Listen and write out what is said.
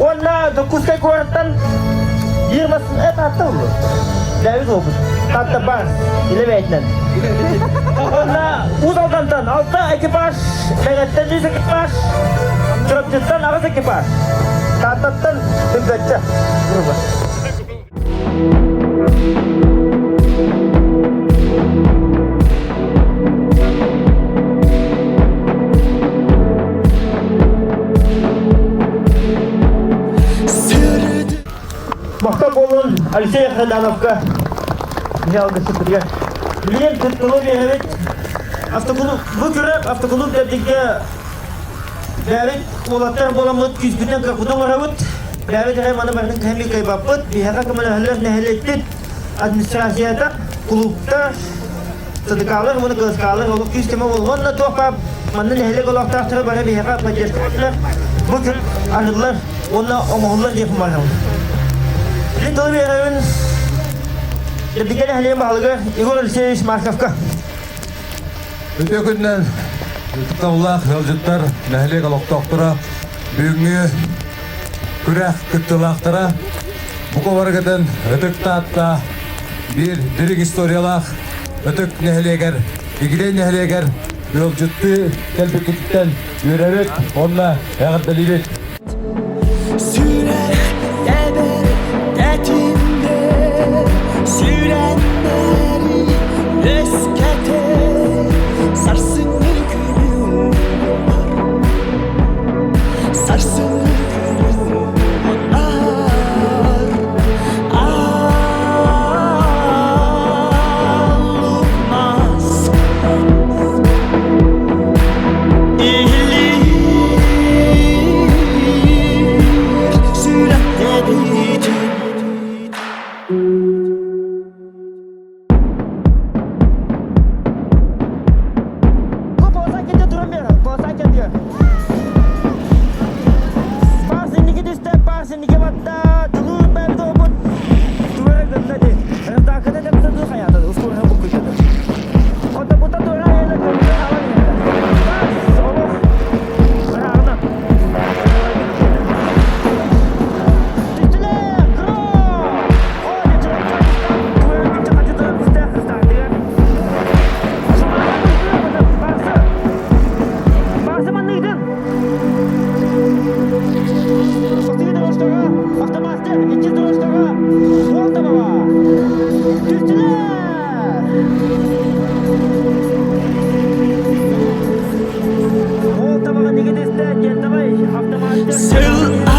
Уонна Дьокуускай куораттан биир массыына Таатта буллу. Бэйэбит уопут. Таатта баар. Илэ бэйэтинэн. Уонна Уус Алдантан алта экипаж, Мэҥэттэн үс экипаж, Чурапчыттан аҕыс экипаж, Тааттаттан Түрбэччэ группа. Махтал буоллун Алексей Хадановка Михаил Билигин кыттылы биэрэбит. Автокулууп, бу күрэх автокулууп дэбдикке Бэйэбит уолаттар буоламмыт күүспүтүнэн кырпытын оҥоробут. Бэйэбит эрэ маны барытын кыһаммыт кыайбаппыт. Биһиэхэ көмөлөһөллөр нэһилиэкпит администрацията, кулууптар, СДК-лар уонна КСК-лар олох күүс көмө буолла. Уонна туох баар манна нэһилиэк олохтоохторо бары биһиэхэ поддержкалар. Бу күн арыллар уонна оҥоһуллар диэн баҕарабын. Мин тылы биэрэбин Дэбдикэ нэһилиэгин баһылыгар Егор Алексеевич Марковка. Үтүө күнүнэн ытыктабыллаах ыалдьыттар, нэһилиэк олохтоохторо, бүгүҥҥү күрэх кыттыылаахтара, бука барыгытын Ытык Таатта биир дириҥ историялаах Ытык нэһилиэгэр, Игидэй нэһилиэгэр ыалдьыттыы кэлбиккититтэн үөрэбит уонна эҕэрдэлиибит. Сүрэх тэбэр тэтимнэ Сүрэннэри үөскэтэр Сарсыҥҥы күнүм бар Сарсыҥҥы күнүм бар Аллумас Иһиллиир сүрэхтэбитин Сыл